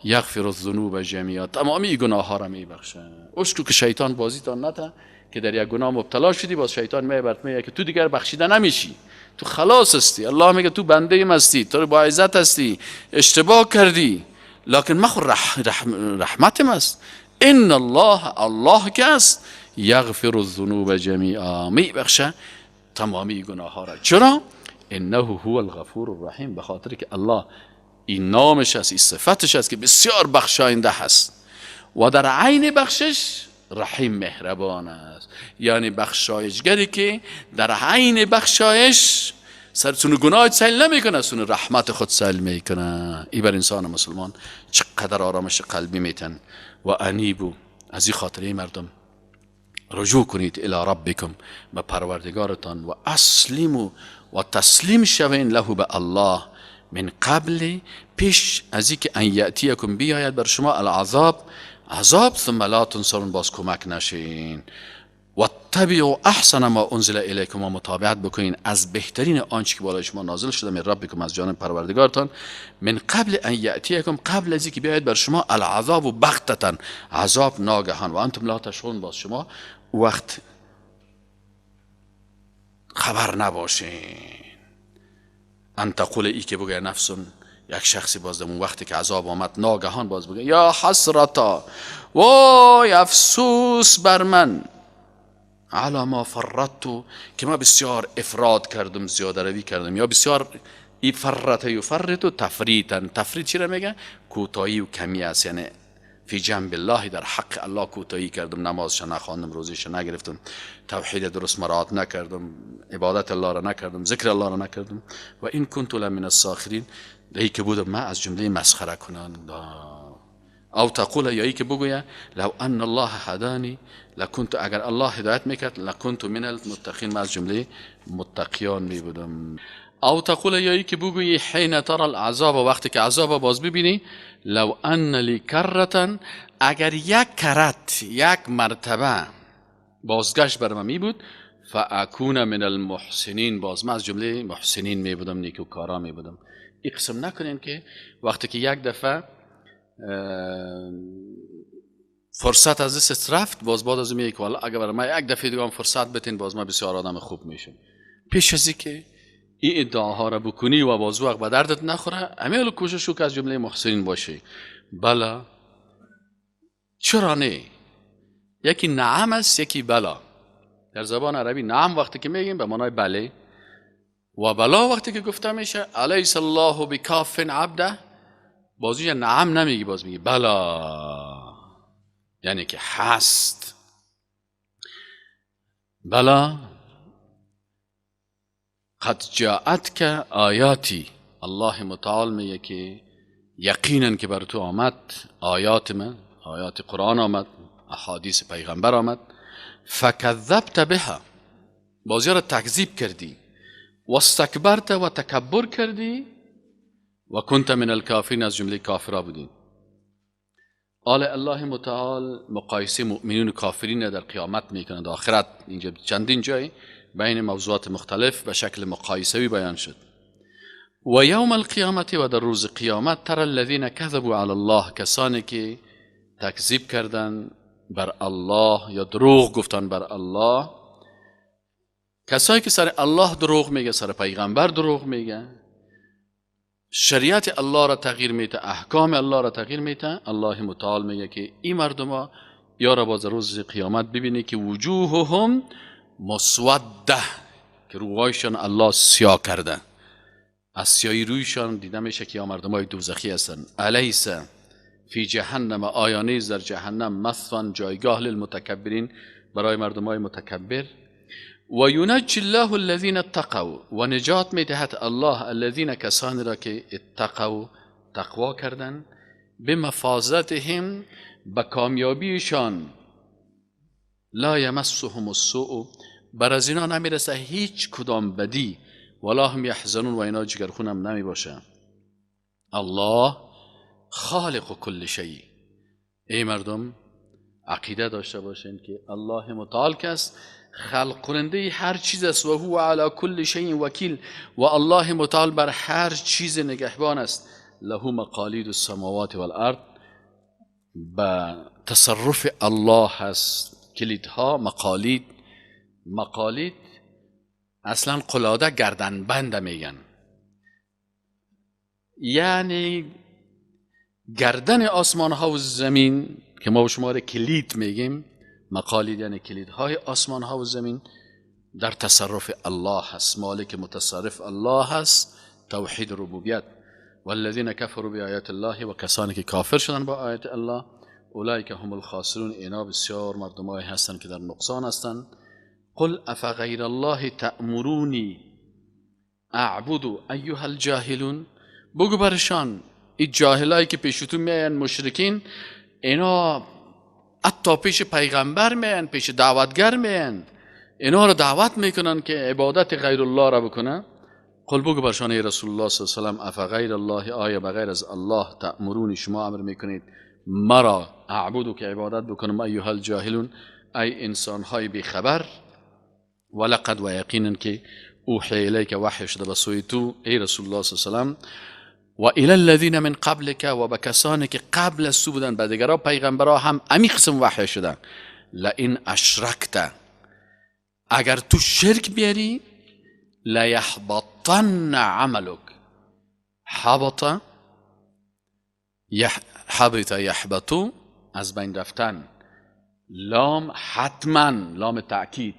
یغفر الذنوب جمیعا، تمامی گناه ها را میبخشه. اشکو که شیطان بازیتان نته که در یک گناه مبتلا شدی، باز شیطان میبرد میگه که تو دیگر بخشیده نمیشی، تو خلاص هستی. الله میگه تو بنده ام هستی، تو با عزت هستی، اشتباه کردی، لکن ما خو رحمتم است. ان الله، الله که است، یغفر الذنوب جمیعا، میبخشه تمامی گناه ها را. چرا؟ انه هو الغفور الرحیم، به خاطر که الله این نامش است، این صفتش است که بسیار بخشاینده هست و در عین بخشش رحیم، مهربان است. یعنی بخشایشگری که در عین بخشایش سرتون گناه سیل نمیکنه، سون رحمت خود سیل میکنه. ای بر انسان مسلمان چقدر آرامش قلبی میتن. و انیبو، از این خاطره مردم رجوع کنید الی ربکم، به پروردگارتان، و اسلیمو، و تسلیم شوین، له، به الله، من قبل، پیش از اینکه ان یأتیکم، بیاید بر شما، العذاب، عذاب، ثم لا تنصرون، باز کمک نشین. واتبعوا احسن ما انزل الیکم، و متابعت بکنین از بهترین آنچه که بالای شما نازل شده، من ربکم، از جانب پروردگارتان، من قبل ان یأتیکم، قبل از اینکه بیاید بر شما، العذاب و بغتة، عذاب ناگهان، و انتم لا تشعرون، باز شما وقت خبر نباشین. ان تقول، ای که بگه، نفس، یک شخصی باز اون وقتی که عذاب آمد ناگهان، باز بگه یا حسرتا، وای افسوس بر من، علی ما فرطت، که ما بسیار افراط کردم، زیاده روی کردم، یا بسیار ای فرط یفرط تفریطا، تفریط چی را میگه؟ کوتاهی و کمی است. یعنی فی جنب الله، در حق الله کوتاهی کردم، نمازش نخواندم، روزیش نگرفتم، توحید درست مراعات نکردم، عبادت الله را نکردم، ذکر الله را نکردم. و ان کنت لمن الساخرین، ای که بودم من از جمله مسخره کننده. او تقول، یا ای که بگویه، لو ان الله هدانی لکنت، اگر الله هدایت میکرد، لکنت من المتقین، من از جمله متقیان می بودم. او تقول، یا ای که بگویی، حین تری العذاب، وقتی که عذاب باز ببینی، لو ان لی کرة، اگر یک کرت، یک مرتبه بازگشت بر من می بود، فاکون من المحسنین، باز من از جمله محسنین می بودم، نیکوکارا می بودم. این قسم نکنین که وقتی که یک دفعه فرصت از دست رفت، باز بعد از میگه که والا اگر برای من یک دفعه دیگه هم فرصت بتین، باز من بسیار آدم خوب میشم. پیش از که این ادعاها را بکنی و باز وقت به دردت نخوره، همه کوشش که از جمله محسنین باشی. بلا، چرا نه؟ یکی نعم است، یکی بلا. در زبان عربی نعم وقتی که میگیم به معنای بله، و بلا وقتی که گفته میشه الیس الله بکاف عبده، بازی نعم نمیگی، باز میگی بلا، یعنی که هست. بلا قد جاءتک آیاتی، الله متعال میگه که یقینا که بر تو آمد آیات من، آیات قرآن آمد، احادیث پیغمبر آمد، فکذبت بها، بازی را تکذیب کردی، واستکبرت، و تکبر کردی، و کنت من الکافرین، از جمله کافرا بودی. آل الله متعال مقایسه مؤمنین و کافرین در قیامت میکنند، آخرت. اینجا چندین جای بین موضوعات مختلف به شکل مقایسوی بیان شد. و یوم القیامت، و در روز قیامت، تری الذین کذبوا علی الله، کسانی که تکذیب کردن بر الله یا دروغ گفتن بر الله، کسایی که سر الله دروغ میگه، سر پیغمبر دروغ میگه، شریعت الله را تغییر میده، احکام الله را تغییر میده، الله متعال میگه که این مردم ها یا را باز روز قیامت ببینی که وجوههم مسوده، که روهایشان الله سیاه کرده، از سیاهی رویشان دیده میشه که یا مردم های دوزخی هستند. الیس فی جهنم، آیا نیز در جهنم، مثوی، جایگاه، للمتکبرین، برای مردمای متکبر. و ینجی الله الذین اتقوا، و نجات میدهد الله الذین کسانی را که اتقوا تقوا کردن، بمفازتهم به کامیابیشان، لا یمسهم السوء بر از اینا نمیرسه هیچ کدام بدی، ولا هم یحزنون و اینا جگرخون هم نمی باشه. الله خالق کل شیء. ای مردم عقیده داشته باشین که الله متعال کس خلق کننده هر چیز است، و هو علی کل شیء وکیل، و الله متعال بر هر چیز نگهبان است. له مقالید السماوات والارض، به تصرف الله هست کلیدها. مقالید، مقالید اصلا قلاده گردن بند میگن، یعنی گردن آسمان ها و زمین که ما به شما را کلید میگیم. مقالید یعنی کلیدهای آسمان ها و زمین در تصرف الله هست، مالک متصرف الله هست، توحید ربوبیت. والذین کفروا بآیات الله، و کسانی که کافر شدن با آیات الله، اولئک هم الخاسرون، اینا بسیار مردمایی هستند که در نقصان هستند. قل افغیر الله تأمرونی اعبد ایها الجاهلون، بگو برشان این جاهلایی که پیشتون میاین مشرکین، اینا حتی پیش پیغمبر میاین، پیش دعوتگر میاین، اینا رو دعوت میکنن که عبادت غیر الله را بکنن. قل بگو برشان ای رسول الله صلی الله علیه و سلم، افغیر الله، آیا بغیر از الله تأمرونی شما امر میکنید مرا اعبدو که عبادت بکنم، ایها الجاهلون ای انسانهای بیخبر. ولقد و یقینا که اوحی الیک وحی شده به سوی تو ای رسول الله صلی الله علیه و سلم، و الی الذین من قبلک، و به کسانی که قبل از تو بودن، به دیگرا پیغمبرا هم امی قسم وحی شدن. لئن اشرکت، اگر تو شرک بیاری، لیحبطن عملک. حبط حبط یحبطو از بین رفتن، لام حتما، لام تأکید،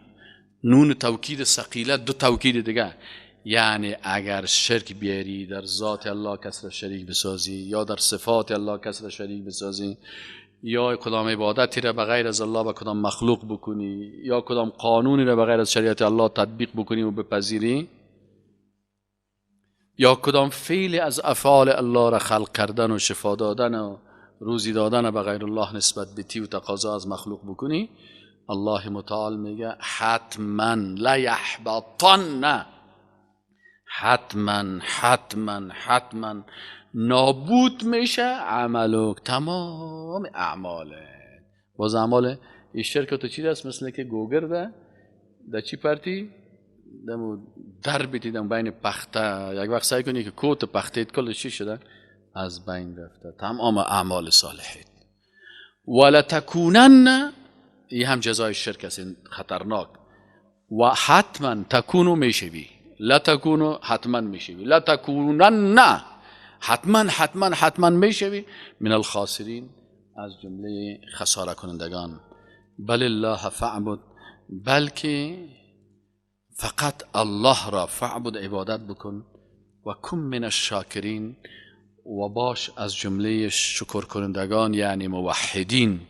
نون توکید ثقیله، دو توکید دیگه، یعنی اگر شرک بیاری در ذات الله کس را شریک بسازی، یا در صفات الله کس را شریک بسازی، یا کدام عبادتی را بغیر از الله به کدام مخلوق بکنی، یا کدام قانونی را بغیر از شریعت الله تطبیق بکنی و بپذیری، یا کدام فعل از افعال الله را خلق کردن و شفا دادن و روزی دادن به غیر الله نسبت بتی و تقاضا از مخلوق بکنی، الله متعال میگه حتما لیحبطن، حتما حتما حتما نابود میشه عملک، تمام اعماله. باز اعمال این شرک تو چی است؟ مثل که گوگرده در چی پرتی دمو در بیتی دم بین پخته، یک وقت سعی کنی که کوت پخته کل چی شده از بین رفته، تمام اعمال صالحیت. ولتکونن، این هم جزای شرک است، این خطرناک. و حتما تکونو میشوی، لا تکونو حتما میشوی، لا تکونن حتما حتما حتما میشوی، من الخاسرین از جمله خساره کنندگان. بل الله فاعبد، بلکه فقط الله را فاعبد عبادت بکن، و کن من الشاکرین و باش از جمله شکر کنندگان، یعنی موحدین.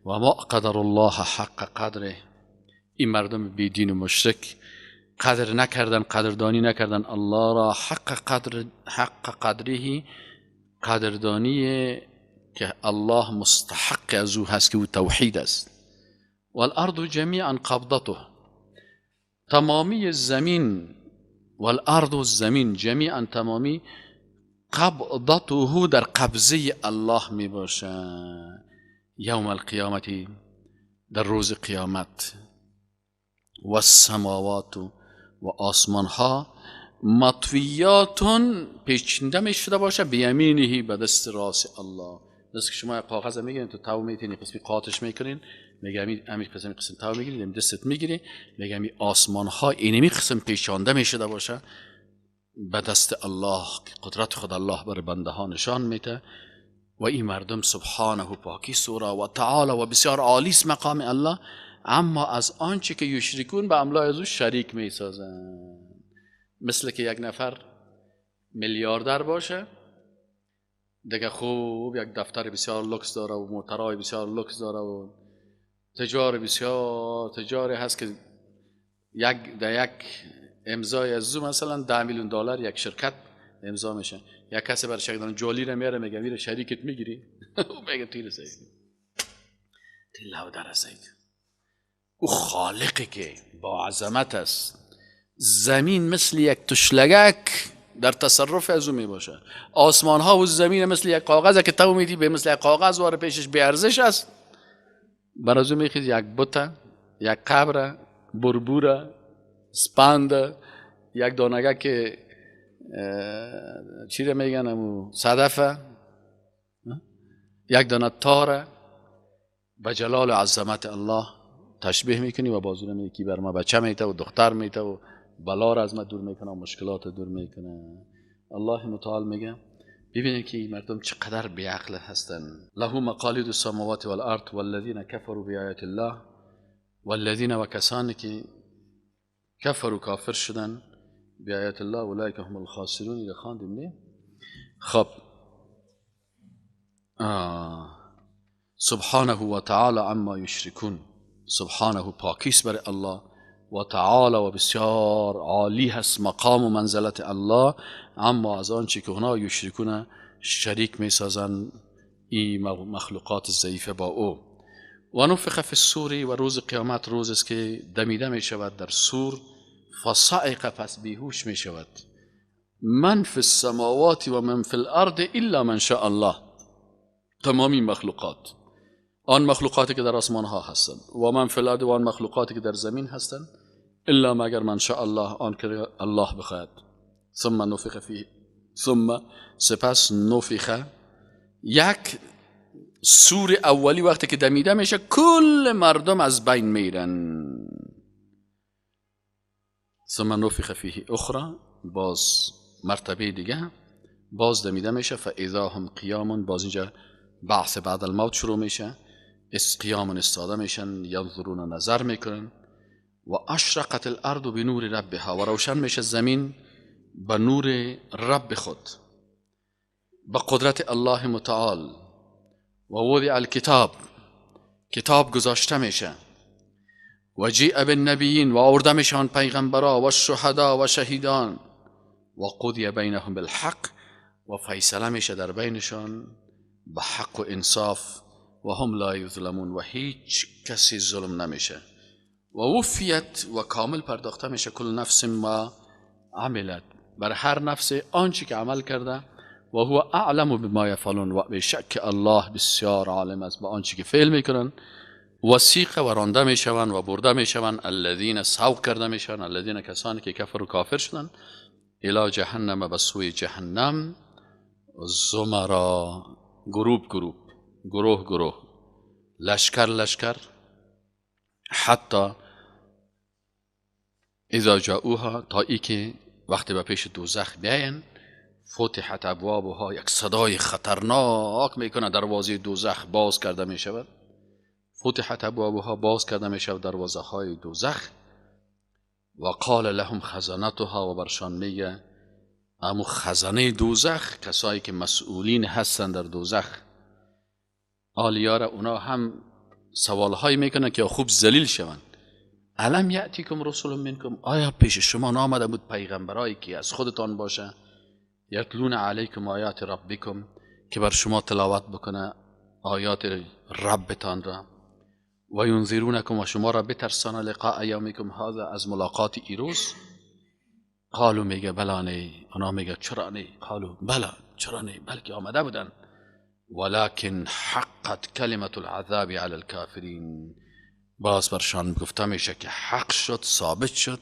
و ما قدر الله حق قدره، این مردم بیدین و مشرک قدر نکردن، قدردانی نکردن الله را حق قدر، حق قدره، قدردانی که الله مستحق از او هست که او توحید است. والارض جمیعا قبضته، تمامی زمین، والارض زمین جمیعا تمامی، قبضته در قبضه الله می باشه، یوم القیامت در روز قیامت. و السماوات و آسمان ها مطویاتون پیچنده می شده باشه، بیمینه به دست راست الله. دست که شما کاغذ میگیرین تو تاو میتینی قسمی قاطش میکنین، میگه همین قسم قسم تاو میگیری دستت میگیری، میگه همین آسمان ها اینمی قسم پیچانده می شده باشه به دست الله، قدرت خود الله بر بنده ها نشان میده. و این مردم سبحانه و پاکی سورا و تعالی و بسیار عالی است مقام الله، اما از آنچه که یشرکون به املای از او شریک میسازن. مثل که یک نفر میلیاردر باشه دیگه، خوب یک دفتر بسیار لوکس داره و موترهای بسیار لوکس داره و تجار بسیار تجاری هست که یک در یک امضای از زو مثلا 10 میلیون دلار یک شرکت امضا میشه. یک کسی برای شرکت جالی رو میاره میگه میره شریکت میگیری، او میگه تیر سید تیر در سید. او خالقی که با عظمت است، زمین مثل یک تشلگک در تصرف از او می باشه، آسمان ها و زمین مثل یک کاغذ که تو میدی به مثل یک کاغذ واره پیشش بی ارزش است. بر از او میخیز یک بت، یک قبر، بربوره، سپند، یک دانگه که چی رو میگن امو صدفه، یک دانه تاره، به جلال و عظمت الله تشبیه میکنی و بازو میگی که بر ما بچه میته و دختر میته و بلا را از ما دور میکنه و مشکلات دور میکنه. الله متعال میگه ببینید که این مردم چقدر بیعقل هستن. له مقالید السماوات والارض والذین کفروا بآیات الله والذین و کسانی که کفروا کافر شدن بآیات الله اولئک هم الخاسرون. اینو خواندیم نه؟ خب سبحانه و تعالی عما یشرکون. سبحانه پاکیست بر الله، و تعالی و بسیار عالی هست مقام و منزلت الله، اما از آنچه که اونا یشرکون شریک میسازن این مخلوقات ضعیفه با او. و نفخ فی الصور، و روز قیامت روز است که دمیده می شود در صور. فصعق، پس بیهوش می شود. من فی السماوات و من فی الارض الا من شاء الله، تمامی مخلوقات، آن مخلوقاتی که در آسمان ها هستند، و من فی الارض، و آن مخلوقاتی که در زمین هستند، الا مگر من شاء الله، آن که الله بخواهد. ثم نفخ فیه، ثم سپس نفخ، یک سور اولی وقتی که دمیده میشه کل مردم از بین میرن. ثم نفخ فیه اخرى، باز مرتبه دیگه باز دمیده میشه. فاذا هم قیام، باز اینجا بعث بعد الموت شروع میشه. اس قیام استاده میشن، ینظرون نظر میکنن. و اشرقت الارض بنور ربها، و روشن میشه زمین به نور رب خود، به قدرت الله متعال. و وضع الکتاب، کتاب گذاشته میشه. و جیء بالنبیین، و آورده میشن پیغمبرا، و شهدا و شهیدان. و قضی بینهم بالحق، و فیصله میشه در بینشان به حق و انصاف. و هم لا یظلمون، و هیچ کسی ظلم نمیشه. و وفیت، و کامل پرداخته میشه کل نفس ما عملت، بر هر نفس آنچه که عمل کرده. و هو اعلم بما یفعلون، و به شک الله بسیار عالم است به آنچه که فعل میکنن. وسیق و رانده میشوند و برده میشوند، الذین سوق کرده میشوند، الذین کسانی که کفر و کافر شدند، الی جهنم، به سوی جهنم، زمرا، گروپ گروپ، گروه گروه، لشکر لشکر، حتی اذا جاؤوها، تا ای که وقتی به پیش دوزخ بیاین، فتحت ابوابها، یک صدای خطرناک میکنه، دروازه دوزخ باز کرده میشود. فتحت ابوابها، باز کرده میشود دروازه های دوزخ. و قال لهم خزنتها، و برشان میگه امو خزانه دوزخ، کسایی که مسئولین هستن در دوزخ، آلیاره اونا هم سوالهایی میکنن که خوب ذلیل شوند. الم یأتیکم رسول منکم، آیا پیش شما نامده بود پیغمبرایی که از خودتان باشه، یتلون علیکم آیات ربکم، که بر شما تلاوت بکنه آیات ربتان را، و ینذرونکم، و شما را بترسانه، لقاء یومکم هذا، از ملاقات ایروز. قالو میگه بلا نه، اونا میگه چرا نه؟ قالو بلا، چرا نه، بلکه آمده بودن. ولكن حقت کلمة العذاب علی الكافرین، باز برشان گفته میشه که حق شد، ثابت شد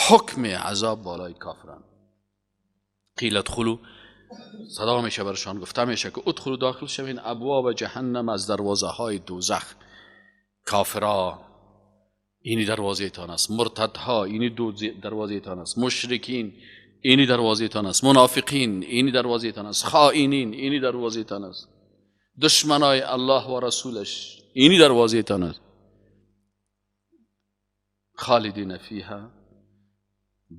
حکم عذاب بالای کافران. قیل ادخلوا، صدا میشه برشان گفته میشه که ادخلوا، داخل شوین، ابواب جهنم، از دروازه های دوزخ. کافرا اینی دروازه تان است، مرتدها اینی دروازه تان است، مشرکین اینی دروازه تان است، منافقین اینی دروازه تان است، خائنین اینی دروازه تان است، دشمنای الله و رسولش اینی دروازه تان است. خالدین فیها،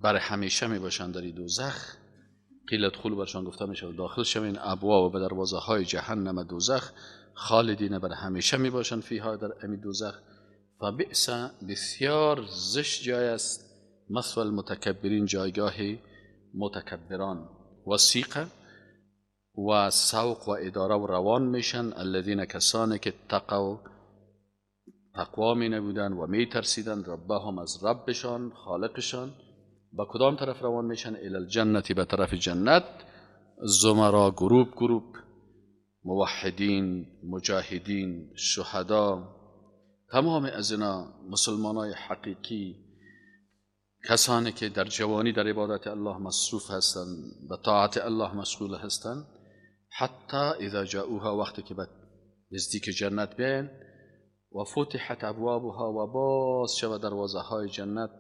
بر همیشه می باشند در دوزخ. قیل ادخلوا، برشان گفته می شود داخل شوین، ابواب، به دروازه های جهنم دوزخ. خالدین بر همیشه می باشند، فیها در امی دوزخ. فبئس بسیار زشت جای است، مثوى المتکبرین جایگاه متکبران. وسیقه و سوق و اداره و روان میشن، الذین کسانی که تقوا تقوا می نبودن و می ترسیدن، ربهم از ربشان خالقشان، با کدام طرف روان میشن؟ الی الجنت به طرف جنت. زمرا گروپ گروپ، موحدین، مجاهدین، شهدا، تمام از اینا مسلمانای حقیقی، کسانی که در جوانی در عبادت الله مصروف هستند، به طاعت الله مشغول هستند. حتی اذا جاءوها وقتی که به نزدیک جنت بیاین، و فتحت ابوابها و باز شود دروازه های جنت،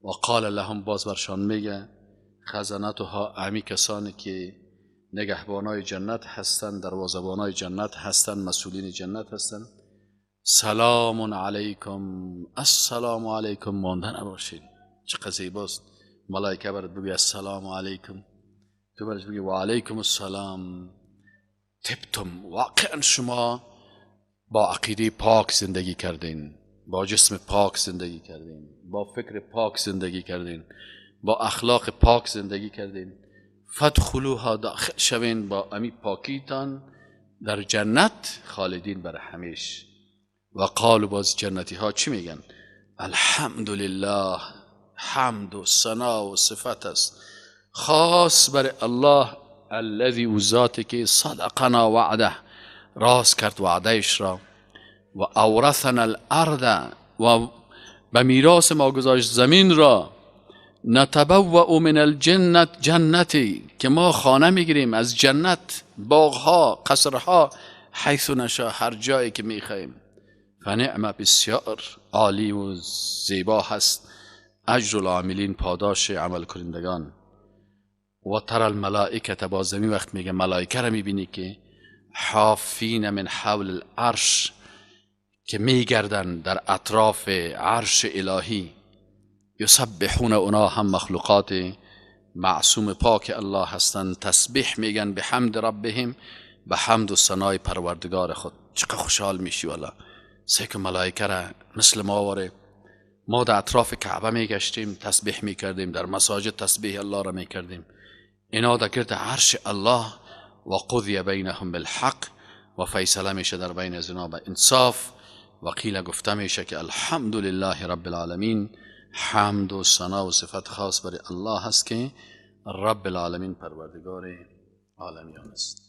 و قال لهم باز برشان میگه خزنتها امی کسانی که نگهبانای جنت هستند، دروازه‌بانای جنت هستند، مسئولین جنت هستند، سلام علیکم، السلام علیکم، مانده نباشین. چقدر زیباست. ملائکه برات بگی السلام علیکم، تو برش بگی و علیکم السلام. تبتم، واقعا شما با عقیده پاک زندگی کردین، با جسم پاک زندگی کردین، با فکر پاک زندگی کردین، با اخلاق پاک زندگی کردین. فادخلوها داخل شوین با امی پاکیتان در جنت خالدین بر همیش. و قالوا باز جنتی ها چی میگن؟ الحمدلله، حمد و ثنا و صفت است خاص بر الله، الذی او ذاتی که صدقنا وعده، راست کرد وعدهش را، و اورثنا الارض، و به میراث ما گذاشت زمین را، نتبوأ من الجنت جنتی، که ما خانه میگیریم از جنت، باغها، قصرها، حیث نشا، هر جایی که میخواییم. فنعم بسیار عالی و زیبا هست اجر العاملین، پاداش عمل کنندگان. و تر الملائکه، باز زمین وقت میگه ملائکه را میبینی که حافین من حول العرش، که میگردن در اطراف عرش الهی، یسبحون، اونا هم مخلوقات معصوم پاک الله هستند، تسبیح میگن به حمد ربهم، به حمد و ثنای پروردگار خود. چقدر خوشحال میشی والا. سه ملائکه را مثل ما واره، ما در اطراف کعبه میگشتیم تسبیح میکردیم، در مساجد تسبیح الله را میکردیم، اینا در گرد عرش الله. و قضی بینهم بالحق، و فیصله میشه در بین از اینا به انصاف. و قیل گفته میشه که الحمدلله رب العالمین، حمد و ثنا و صفت خاص برای الله هست که رب العالمین پروردگار عالمیان است.